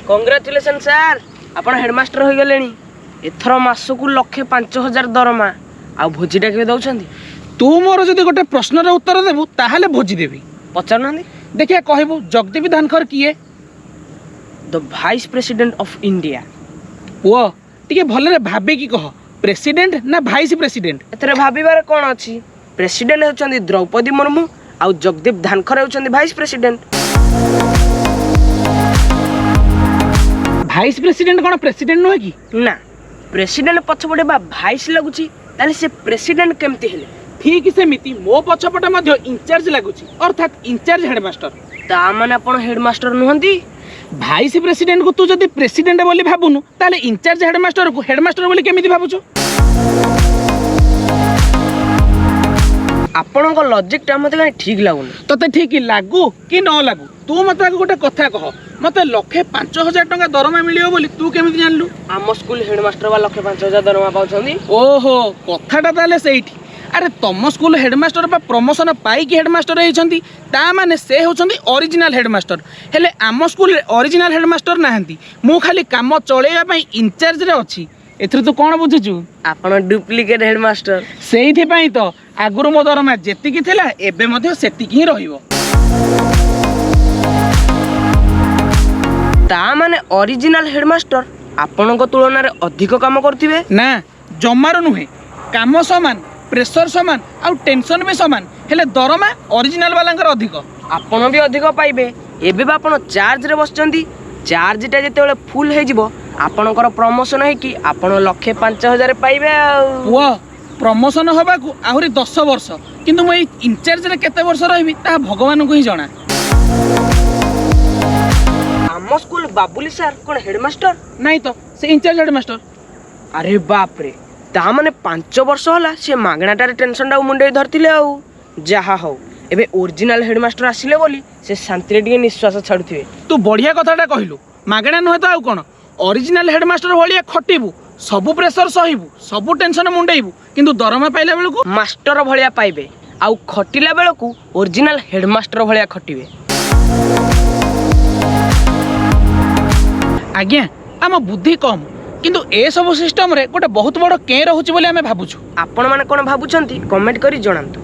Congratulation sir, ଆପଣ headmaster ହୋଇଗଲେଣି। ଏଥର ମାସକୁ 1,05,000 ଦରମା। ଆଉ ଭୋଜିଟା କେବେ ଦେଉଛନ୍ତି? ତୁ ମୋର ଯଦି ଗୋଟେ ପ୍ରଶ୍ନର ଉତ୍ତର ଦେବୁ ତାହେଲେ ଭୋଜି ଦେବି। ପଚାରୁନାହାନ୍ତି। ଦେଖିଆ କହିବୁ, ଜଗଦୀପ ଧନଖର କିଏ? The vice president of India. ପୁଅ, ଟିକେ ଭଲରେ ଭାବିକି କହ, ପ୍ରେସିଡେଣ୍ଟ ନା ଭାଇସ୍ ପ୍ରେସିଡେଣ୍ଟ? ଏଥିରେ ଭାବିବାର କ'ଣ ଅଛି? ପ୍ରେସିଡେଣ୍ଟ ହେଉଛନ୍ତି ଦ୍ରୌପଦୀ ମୁର୍ମୁ ଆଉ ଜଗଦୀପ ଧନଖର ହେଉଛନ୍ତି ଭାଇସ୍ ପ୍ରେସିଡେଣ୍ଟ। ଭାଇସ୍ ପ୍ରେସିଡେଣ୍ଟ କ'ଣ ପ୍ରେସିଡେଣ୍ଟ ନୁହେଁ କି? ନା, ପ୍ରେସିଡେଣ୍ଟ ପଛପଟେ ବା ଭାଇସ୍ ଲାଗୁଛି, ତାହେଲେ ସେ ପ୍ରେସିଡେଣ୍ଟ କେମିତି ହେଲେ? ଠିକ୍ ସେମିତି ମୋ ପଛପଟେ ମଧ୍ୟ ଇନଚାର୍ଜ ଲାଗୁଛି, ଅର୍ଥାତ୍ ଇନଚାର୍ଜ ହେଡମାଷ୍ଟର। ତା ମାନେ ଆପଣ ହେଡ଼ମାଷ୍ଟର ନୁହନ୍ତି? ଭାଇସ୍ ପ୍ରେସିଡେଣ୍ଟକୁ ତୁ ଯଦି ପ୍ରେସିଡେଣ୍ଟ ବୋଲି ଭାବୁନୁ, ତାହେଲେ ଇନଚାର୍ଜ ହେଡମାଷ୍ଟରକୁ ହେଡମାଷ୍ଟର ବୋଲି କେମିତି ଭାବୁଛୁ? ଆପଣଙ୍କ ଲଜିକଟା ମୋତେ କାହିଁ ଠିକ୍ ଲାଗୁନି। ତତେ ଠିକ୍ ଲାଗୁ କି ନ ଲାଗୁ, ତୁ ମତେ ଆଗ ଗୋଟେ କଥା କହ, ମତେ 1,05,000 ଟଙ୍କା ଦରମା ମିଳିବ ବୋଲି ତୁ କେମିତି ଜାଣିଲୁ? ଆମ ସ୍କୁଲ ହେଡ଼ମାଷ୍ଟର ବା 1,05,000 ଦରମା ପାଉଛନ୍ତି। ଓହୋ, କଥାଟା ତାହେଲେ ସେଇଠି। ଆରେ ତମ ସ୍କୁଲ ହେଡମାଷ୍ଟର ବା ପ୍ରମୋସନ ପାଇକି ହେଡମାଷ୍ଟର ହେଇଛନ୍ତି, ତା ମାନେ ସେ ହେଉଛନ୍ତି ଅରିଜିନାଲ ହେଡମାଷ୍ଟର। ହେଲେ ଆମ ସ୍କୁଲରେ ଅରିଜିନାଲ ହେଡମାଷ୍ଟର ନାହାନ୍ତି, ମୁଁ ଖାଲି କାମ ଚଳେଇବା ପାଇଁ ଇନଚାର୍ଜରେ ଅଛି। ଏଥିରୁ ତୁ କ'ଣ ବୁଝୁଛୁ? ଆପଣ ଡୁପ୍ଲିକେଟ୍ ହେଡ଼ମାଷ୍ଟର। ସେଇଥିପାଇଁ ତ ଆଗରୁ ମୋ ଦରମା ଯେତିକି ଥିଲା ଏବେ ମଧ୍ୟ ସେତିକି ହିଁ ରହିବ। ତା ମାନେ ଅରିଜିନାଲ ହେଡ଼ମାଷ୍ଟର ଆପଣଙ୍କ ତୁଳନାରେ ଅଧିକ କାମ କରୁଥିବେ? ନା, ଜମାରୁ ନୁହେଁ। କାମ ସମାନ, ପ୍ରେସର ସମାନ ଆଉ ଟେନସନ୍ ବି ସମାନ, ହେଲେ ଦରମା ଅରିଜିନାଲ ବାଲାଙ୍କର ଅଧିକ। ଆପଣ ବି ଅଧିକ ପାଇବେ। ଏବେ ବା ଆପଣ ଚାର୍ଜରେ ବସିଛନ୍ତି। ଚାର୍ଜଟା ଯେତେବେଳେ ଫୁଲ୍ ହେଇଯିବ, ଆପଣଙ୍କର ପ୍ରମୋସନ୍ ହେଇକି ଆପଣ 1,05,000 ପାଇବେ। ଆଉ ପୁଅ, ପ୍ରମୋସନ ହେବାକୁ ଆହୁରି 10 ବର୍ଷ, କିନ୍ତୁ ମୁଁ ଏଇ ଇନଚାର୍ଜରେ କେତେ ବର୍ଷ ରହିବି ତାହା ଭଗବାନଙ୍କୁ ହିଁ ଜଣା। ଆମ ସ୍କୁଲ ବାବୁଲି ସାର୍ କ'ଣ ହେଡ଼ମାଷ୍ଟର? ନାଇଁ ତ, ସେ ଇନଚାର୍ଜ ହେଡମାଷ୍ଟର। ଆରେ ବାପରେ, ତା ମାନେ 5 ବର୍ଷ ହେଲା ସେ ମାଗଣାଟାରେ ଟେନସନଟାକୁ ମୁଣ୍ଡେଇ ଧରିଥିଲେ। ଆଉ ଯାହା ହଉ, ଏବେ ଓରିଜିନାଲ ହେଡ଼ମାଷ୍ଟର ଆସିଲେ ବୋଲି ସେ ଶାନ୍ତିରେ ଟିକେ ନିଶ୍ୱାସ ଛାଡ଼ୁଥିବେ। ତୁ ବଢ଼ିଆ କଥାଟା କହିଲୁ। ମାଗଣା ନୁହେଁ ତ ଆଉ କ'ଣ? ଅରିଜିନାଲ ହେଡମାଷ୍ଟର ଭଳିଆ ଖଟିବୁ, ସବୁ ପ୍ରେସର ସହିବୁ, ସବୁ ଟେନସନ ମୁଣ୍ଡେଇବୁ, କିନ୍ତୁ ଦରମା ପାଇଲା ବେଳକୁ ମାଷ୍ଟର ଭଳିଆ ପାଇବେ, ଆଉ ଖଟିଲା ବେଳକୁ ଓରିଜିନାଲ ହେଡ଼ମାଷ୍ଟର ଭଳିଆ ଖଟିବେ। ଆଜ୍ଞା, ଆମ ବୁଦ୍ଧି କମ୍, କିନ୍ତୁ ଏସବୁ ସିଷ୍ଟମରେ ଗୋଟେ ବହୁତ ବଡ଼ କେଁ ରହୁଛି ବୋଲି ଆମେ ଭାବୁଛୁ। ଆପଣମାନେ କ'ଣ ଭାବୁଛନ୍ତି କମେଣ୍ଟ କରି ଜଣାନ୍ତୁ।